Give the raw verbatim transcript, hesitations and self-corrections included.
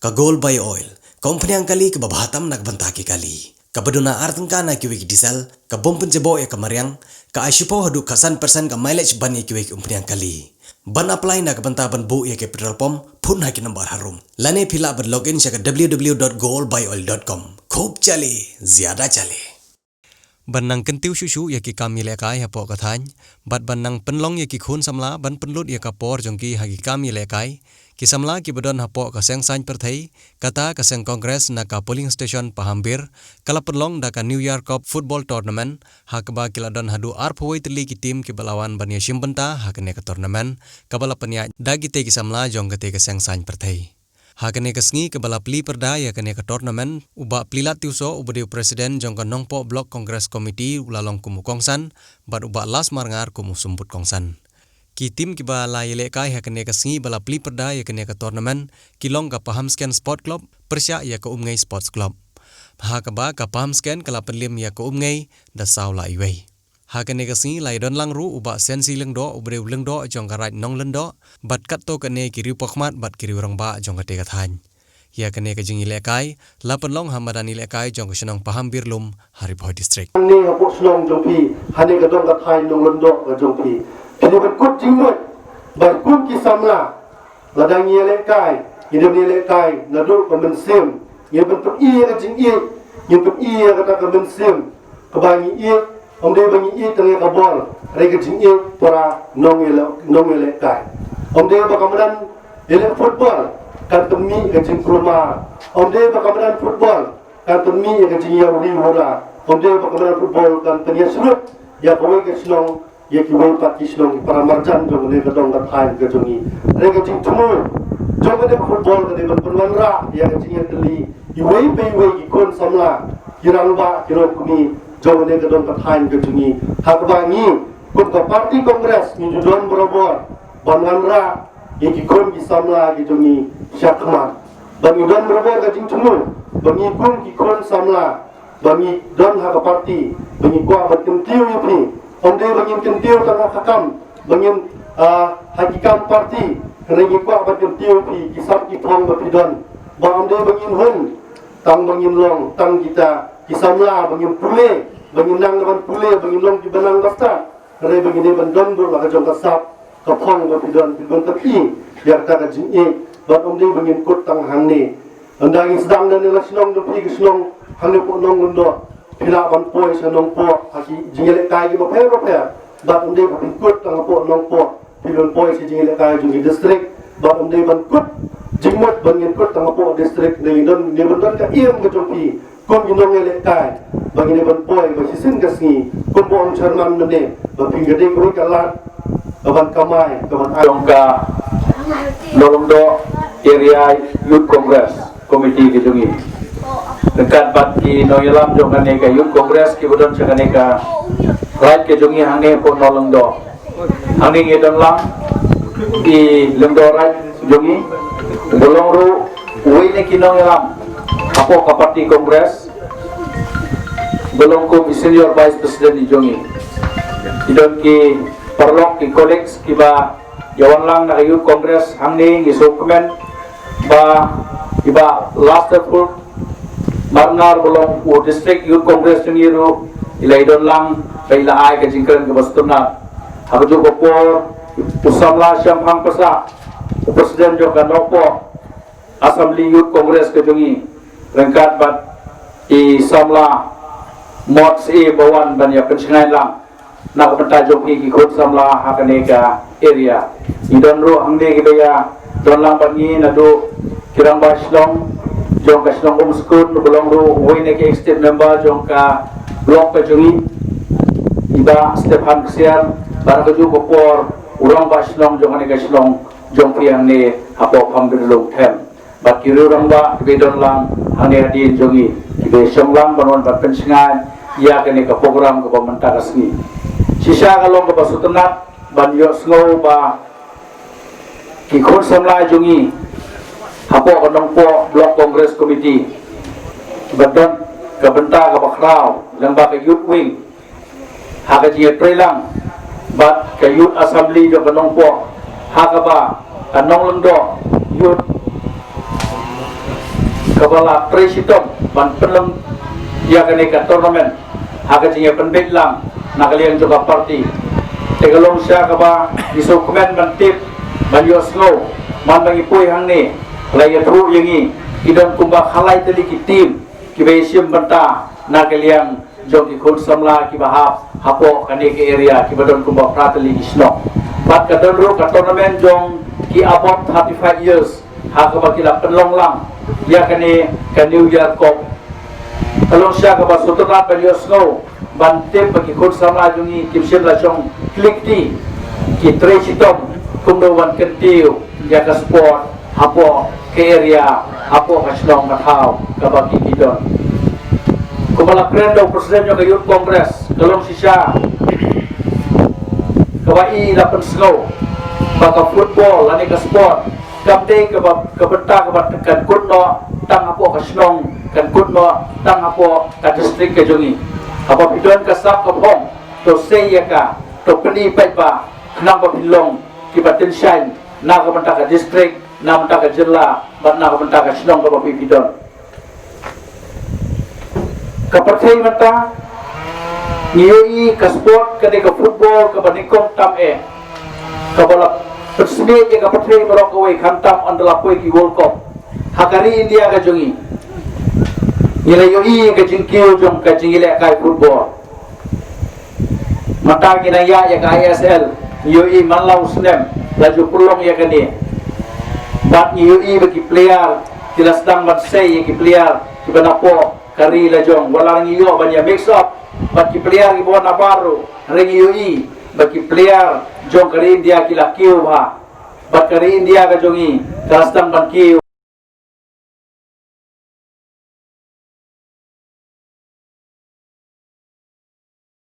Ka Gold Bio Oil, ka umphniang kali kaba bha tam na ka bynta ki kali. Kaba duna ar tyngka na kiwei ki diesel, ka bym pynjaboh ïa ka mariang, ka ai shiphew haduh khatsan percent ka mileage ban ïa kiwei ki umphniang kali. Ban apply na ka bynta ban buh ïa ki petrol pump, phone ha ki nambar harum. Lane phi lah ban log in sha ka w w w dot gold bio oil dot com. Khub jali, zyada jali. Ban nang kyntiew shuh shuh ïa ki kam ïalehkai hapoh ka thaiñ, bad ban nang pynlong ïa ki khun samla ban pynlut ïa ka por jong ki ha ki kam ïalehkai, ki samla kiba don hapoh ka seng saiñ pyrthei, kata ka seng Congress na ka polling station Pahambir, ka la pynlong da ka New Year Cup Football Tournament, ha kaba ki la don haduh arphew wei tylli ki team kiba la wan ban ïashim bynta ha kane ka tournament, kaba la pynïaid da kitei ki samla jong katei ka seng saiñ pyrthei. Ha kane ka sngi kaba la plie pyrda ïa kane ka tournament, u Bah Plilat Tiwsoh uba dei u president jong ka Nongpoh Block Congress Committee u la long kum u kongsan, bad u Bah Las Marngar kum u symbud kongsan. Ki team kiba la ïalehkai ha kane ka sngi ba la plie pyrda ïa kane ka tournament, ki long ka Pahamsken Sport Club pyrshah ïa ka Umngei Sports Club. Ha kaba ka Pahamsken ka la pynliem ïa ka Umngei da saw la iwei. Ha kane ka sngi la ïadon lang ruh u Bah Sensi Lyngdoh uba dei u Lyngdoh jong ka Raid Nonglyngdoh, bad katto katne ki riewpakhmat bad ki riewrangbah jong katei ka thaiñ. Ïa kane ka jingïalehkai la pynlong ha madan ïalehkai jong ka shnong Pahambir Lum, ha Ri Bhoi District. Hangne hapoh shnong jong phi, hangne ka dong ka thaiñ Nonglyngdoh ka jong phi, phi dei ban kut jingmut ba kum ki samla, lada ngi ïalehkai, ngi dei ban ïalehkai naduh ka mynsiem. Ngi ban pyni ïa ka jingïeit, ngi pyni ïa kata ka mynsiem kaba ngi ïeit. Ym dei ba ngi ïeit tang ïa ka bol, hynrei ka jingïeit para nongïaleh, nongïalehkai. Ym dei ba ka madan ïaleh football kan pynmih ka jingkulmar. Ym dei ba ka madan football kan pynmih ïa ka jingïawri wura. Ym dei ba ka madan football kan pynïasyrut ïa kawei ka shnong, ïa kiwei pat ki shnong, ki para marjan jong kane ka dong ka thaiñ ka jong ngi. Hynrei ka jingthmu jong kane ka football ka dei ban pynwanrah ïa ka jingïatylli iwei pa iwei ki khun samla, ki rangbah, ki longkmie jong kane ka dong ka thaiñ ka jong ngi. Ha kaba ngi kum ka party Congress ngi ju don barabor ban wanrah ïa ki khun ki samla ki jong ngi shakhmat. Ba ngi don barabor ka jingthmu ba ngi kum ki khun samla ba ngi don ha ka party, ba ngi kwah ban kyntiew ïa phi. Ym dei ba ngin kyntiew tang ha ka kam, ba ngin, ah, ha ki kam party, hynrei ngi kwah ban kyntiew ïa phi, ki sap ki phong ba phi don. Ba ym dei ba ngin hun tang ba ngin long tang kita ki samla, ba ngin pule, ba ngin nang ban pule, ba ngin long kiba nang ba stad. Hynrei ba ngi dei ban don ruh la ka jong ka sap, ka phong ba phi don, phi don ka phi ïa kata ka jingïeit. Bad ym dei ba ngin kut tang hangne. Ynda ngi sdang na ne la shnong da phi ka shnong hangne poh Nonglyngdoh, phi lah ban poi sha Nongpoh ha ki jingïalehkai kiba pher ba pher. Bad ym dei ba phi kut tang hapoh Nongpoh, phi ban poi sha jingïalehkai jong ki district. Bad ym dei ban kut jingmut ba ngin kut tang hapoh district, ne ngi don, ne ban don ka im ka jong phi. Kum ki nongïalehkai ba ngin ïa ban poi ba shisien ka sngi kum ba ong chairman mynne ba phin ka dei kawei ka lad ka ban kamai ka ban ai. Jong ka Nonglyngdoh Area Youth Congress Committee ka jong ngi, ryngkat bad ki nongïalam jong kane ka Youth Congress kiba don sha kane ka raid ka jong ngi hangne hapoh Nonglyngdoh. Hangne ngi don lang i Lyngdoh Raid jong ngi, ba long ruh uwei na ki nongïalam hapoh ka party Congress, ba long kum i Senior Vice President i jong ngi. Ki don ki paralok, ki colleagues kiba ïa wan lang na ka Youth Congress hangne, ngi sngewkmen ba i Bah Lastful Marngar ba long u District Youth Congress jong ngi ruh i la ïadon lang, ba i la ai ka jingkren kaba sngewtynnat. Ha kajuh ka por u samla Shemphang Passah, u President jong ka Nongpoh Assembly Youth Congress ka jong ngi, ryngkat bad i samla Mot Syiem ba wan ban ïa pynshngaiñ lang na ka bynta jong phi ki khun samla ha kane ka area. Ngi don ruh hangne kiba ïa don lang bad ngi naduh ki rangbah shnong jong ka shnong Umskun, ba long ruh uwei na ki executive member jong ka block ka jong ngi, i Bah Stephan Ksiar, bad ha kajuh ka por u rangbah shnong jong kane ka shnong jong phi hangne hapoh Pahambir Lum Them. Bad ki riew rangbah kiba don lang hangne hadien jong ngi, kiba shong lang ban wan ban pynshngaiñ ïa kane ka program kaba mynta ka sngi. Shisha ka long kaba sngewtynnat ban ïohsngew ba ki khun samla jong ngi hapoh ka Nongpoh Block Congress Committee ba don ka bynta kaba khraw lyngba ka Youth Wing, ha ka jingïatreilang bad ka Youth Assembly jong ka Nongpoh, ha kaba ka Nonglyngdoh Youth kaba la trei shitom ban pynlong ïa kane ka tournament ha ka jingïapynbeit lang na ka liang jong ka party. Te ka long shisha kaba ngi sngewkmen ban tip, ban ïohsngew, man ba ngi poi hangne la ïathuh ïa ngi ki don kumba khatlai tylli ki team kiba ïashim bynta na ka liang jong ki khun samla kiba hap hapoh kane ka area, kiba don kumba phra tylli ki shnong. Bad ka don ruh ka tournament jong ki above thirty-five years ha kaba ki la pynlong lang ïa kane ka New Year Cup. Ka long shisha kaba sngewtynnat ban ïohsngew, ban tip ba ki khun samla jong ngi kim shym la shong kli kti, ki trei shitom kumno ban kyntiew ïa ka sport hapoh ka area, hapoh ka shnong ka thaw kaba ki ki don. Kumba la kren da u president jong ka Youth Congress, ka long shisha kaba i la pynsngew ba ka football lane ka sport kam dei kaba, ka bynta kaba kan kut noh tang hapoh ka shnong, kan kut noh tang hapoh ka district ka jong ngi. Haba phi don ka sap ka phong, to sei ïa ka, to pyni paidbah, khnang ba phin long kiba tyngshaiñ na ka bynta ka district, na ka bynta ka jylla, bad na ka bynta ka shnong kaba phi phi don. Ka pyrthei mynta, ngi ïohi ka sport ka dei ka football kaba nyngkong tam eh, kaba la pynsmit ïa ka pyrthei baroh kawei, khamtam ynda la poi ki World Cup ha ka ri India ka jong ngi. Ngi la ïohi ka jingkiew jong ka jingïalehkai football. Mynta ngi nang ïaid ïa ka I S L, ngi ïohi man la u snem la ju pynlong ïa kane. Bad ngi ïohi ba ki player ki la sdang ban sei ïa ki player kiba napoh ka ri la jong, wat la ngi ïoh ban ïa mix up bad ki player kiba wan nabar ruh, hynrei ngi ïohi ba ki player jong ka ri India ki la kiew bha. Bad ka ri India ka jong ngi ka la sdang ban kiew